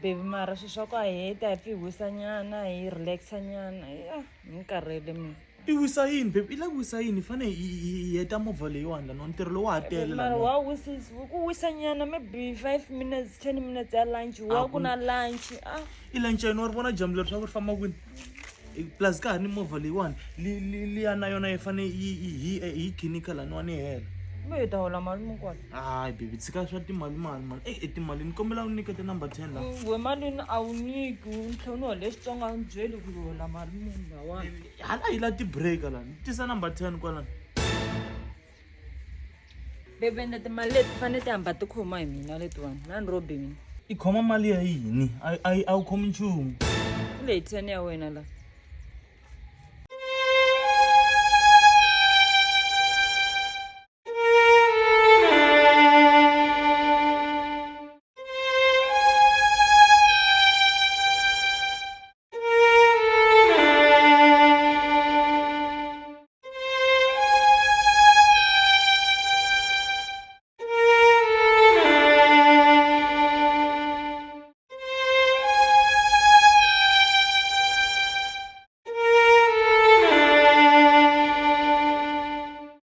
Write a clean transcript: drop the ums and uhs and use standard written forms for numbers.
Baby mara swilo swa ku a hi heta hi pfi hi wisa nyana hi relaxa nyana ya ni karhele mina. I wisa yini baby? I la ku wisa yini? Hi fane hi heta movha leyiwani laniwani ntirho lowu wa ha tele Mara wa wisisa ku wisa nyana maybe 5 minutes 10 minutes ya lunch wa ku na lunch ah. I lunch ya yini wa ri vona dyambu leri swa ku ri famba kwini? Plus ka ha ri ni movha leyiwani liya na yona yi fane yi hi hi khinika laniwani yi hela. Kumbe hi ta hola mali muni kwala? Hayi baby tshika swa timali mali mali eyi etimali ni kombela u nyikete number 10 la. We malini a wu nyiki u tlhela u ni hole Xitsonga a wu ni byeli ku hi hola mali muni lawani. Hala hi la ti-break lani tisa number 10 kwalani. Baby ende timali leti fanele ti hamba ti khoma hi mina letiwani na ni robi mina. I khoma mali ya yini? A a wu khomi nchumu. Leyi 10 ya wena la.